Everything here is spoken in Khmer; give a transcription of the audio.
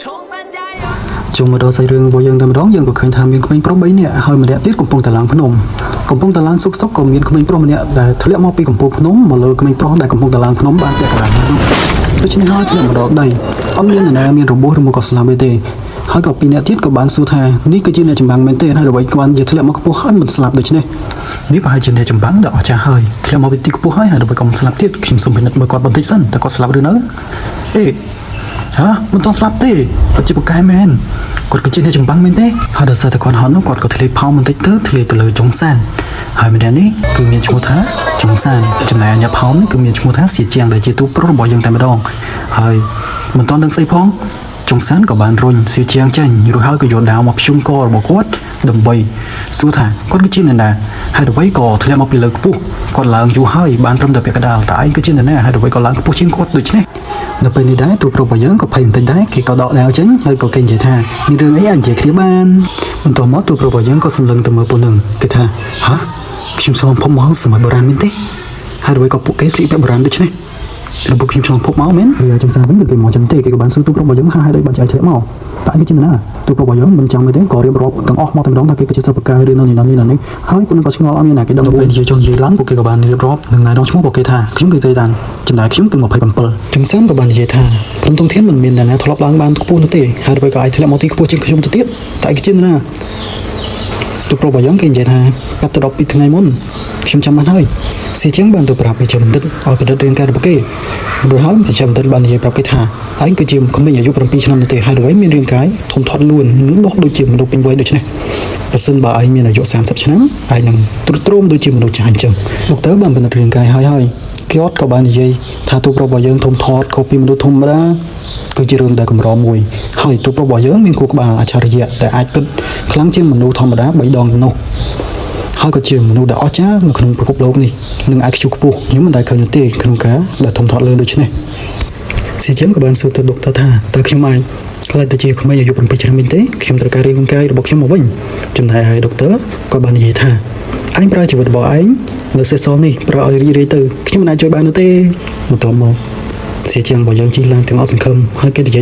冲三加油！ ជុំមកដល់សាច់រឿងរបស់យើងតែម្ដងយើងក៏ឃើញថាមានក្មេងប្រុស3នាក់ហើយម្នាក់ទៀតកំពុងតែឡើងភ្នំកំពុងតែឡើងសុកសុកក៏មានក្មេងប្រុសម្នាក់ដែលធ្លាក់មកពីកំពូលភ្នំមកលើក្មេងប្រុសដែលកំពុងតែឡើងភ្នំបានពាក់កណ្ដាលនោះដូច្នេះហើយធ្លាក់មកដល់ដីអត់មាននរណាមានរបួសឬមកក៏ស្លាប់ទេហើយក៏ពីរនាក់ទៀតក៏បានសួរថានេះគឺជាអ្នកចម្បាំងមែនទេហើយអ្វីគាត់ជាធ្លាក់មកខ្ពស់ហើយមិនស្លាប់ដូច្នេះនេះប្រហែលជាអ្នកចម្បាំងដែលអស្ចារ្យហើយធ្លាក់មកពីទីខ្ពស់ហើយហើយអ្វីក៏មិនស្លាប់ទៀតខ្ញុំសូមពិនិត្យមើលគាត់បន្តិចសិនតើគាត់ស្លាប់ឬនៅអេ ហ៎មិនទាន់ស្លាប់ទេគាត់ជាពូកែមែនគាត់គឺជាអ្នកចម្បាំងមែនទេហើយដោយសារតែគាត់ហត់នោះគាត់ក៏ធ្លាយផោមបន្តិចទៅធ្លាយទៅលើចុងសានហើយម្នាក់នេះគឺមានឈ្មោះថាចុងសានចំណែកអ្នកផោមនេះគឺមានឈ្មោះថាសៀជាងដែលជាទូប្រុសរបស់យើងតែម្ដងហើយមិនទាន់ដឹងស្អីផងចុងសានក៏បានរុញសៀជាងចេញរួចហើយក៏យកដាវមកភ្ជុំករបស់គាត់ដើម្បីសួរថាគាត់គឺជាអ្នកណាហើយអ្វីក៏ធ្លាក់មកពីលើខ្ពស់គាត់ឡើងយូរហើយបានត្រឹមតែពាក់កណ្ដាលតែឯងគឺជាអ្នកណាហើយអ្វីក៏ឡើងខ្ពស់ជាងគាត់ដូច្នេះ នៅពេលនេះដែរទូប្រុសរបស់យើងក៏ភ័យបន្តិចដែរគេក៏ដកដាវចេញហើយក៏គេនិយាយថាមានរឿងអីអាចនិយាយគ្នាបានបន្ទាប់មកទូប្រុសរបស់យើងក៏សម្លឹងទៅមើលពួកនឹងគេថាហាខ្ញុំឆ្លងភពមកសម័យបុរាណមែនទេហើយអ្វីក៏ពួកគេស្លៀកពាក់បុរាណដូច្នេះរបស់ខ្ញុំឆ្លងភពមកមែនវាចំសារវិញគឺគេមកចឹងទេគេក៏បានសួរទូប្រុសរបស់យើងថាហេតុអីបានចែកធ្លាក់មកតែគេជាណាទូប្រុសរបស់យើងមិនចាំទេក៏រៀបរាប់ទាំងអស់មកតែម្ដងថាគេគឺជាសិស្សបកាយឬនៅនេះនៅនេះនៅនេះហើយពួកនឹងក៏ឆ្ងល់អត់មានណាគេដឹងពេលនិយាយចុះនិយាយឡើងពួកគេក៏បានរៀបរាប់នឹងណែនាំឈ្មោះពួកគេថាខ្ញុំគឺទេតានចំណែកខ្ញុំគឺ27ជំសានក៏បាននិយាយថាព្រំទងធានមិនមានអ្នកណាធ្លាប់ឡើងបានខ្ពស់នោះទេហើយអ្វីក៏អាចធ្លាក់មកទីខ្ពស់ជាងខ្ញុំទៅទៀតតែគេជាណា ទូប្រុសរបស់យើងគេនិយាយថាកាត់ទៅ12ថ្ងៃមុនខ្ញុំចាំបានហើយស៊ីជាងបានទៅប្រាប់វិជ្ជបណ្ឌិតឲ្យពិនិត្យរាងកាយរបស់គេរួចហើយវិជ្ជបណ្ឌិតបាននិយាយប្រាប់គេថាឯងគឺជាក្មេងអាយុ7ឆ្នាំនោះទេហើយអ្វីមានរាងកាយធំធាត់លួននិងដុះដូចជាមនុស្សពេញវ័យដូច្នេះបើសិនបើឯងមានអាយុ30ឆ្នាំឯងនឹងទ្រុឌទ្រោមដូចជាមនុស្សចាស់អញ្ចឹងដុកទ័របានពិនិត្យរាងកាយហើយហើយគាត់ក៏បាននិយាយថាទូប្រុសរបស់យើងធំធាត់ខុសពីមនុស្សធម្មតាគឺជារឿងដែលកម្រមួយហើយទូប្រុសរបស់យើងមានខួរក្បាលអច្ឆរិយៈដែលអាចគិតខ្លាំងជាងមនុស្សធម្មតា3ដងនោះហើយក៏ជាមនុស្សដែលអស្ចារ្យនៅក្នុងពិភពលោកនេះនិងអាចខ្ជុះខ្ពស់ខ្ញុំមិនដែលឃើញនោះទេក្នុងការដែលធំធាត់លឿនដូចនេះស៊ីជាងក៏បានសួរទៅដុកទ័រថាតើខ្ញុំអាចក្លាយទៅជាក្មេងអាយុ7ឆ្នាំវិញទេខ្ញុំត្រូវការរាងកាយរបស់ខ្ញុំមកវិញចំណែកឯដុកទ័រក៏បាននិយាយថាឯងប្រើជីវិតរបស់ឯងនៅសេសសល់នេះប្រើឲ្យរីករាយទៅខ្ញុំមិនអាចជួយបាននោះទេបន្ទាប់មកសៀជាងរបស់យើងជិះឡើងទាំងអស់សង្ឃឹមហើយគេនិយាយ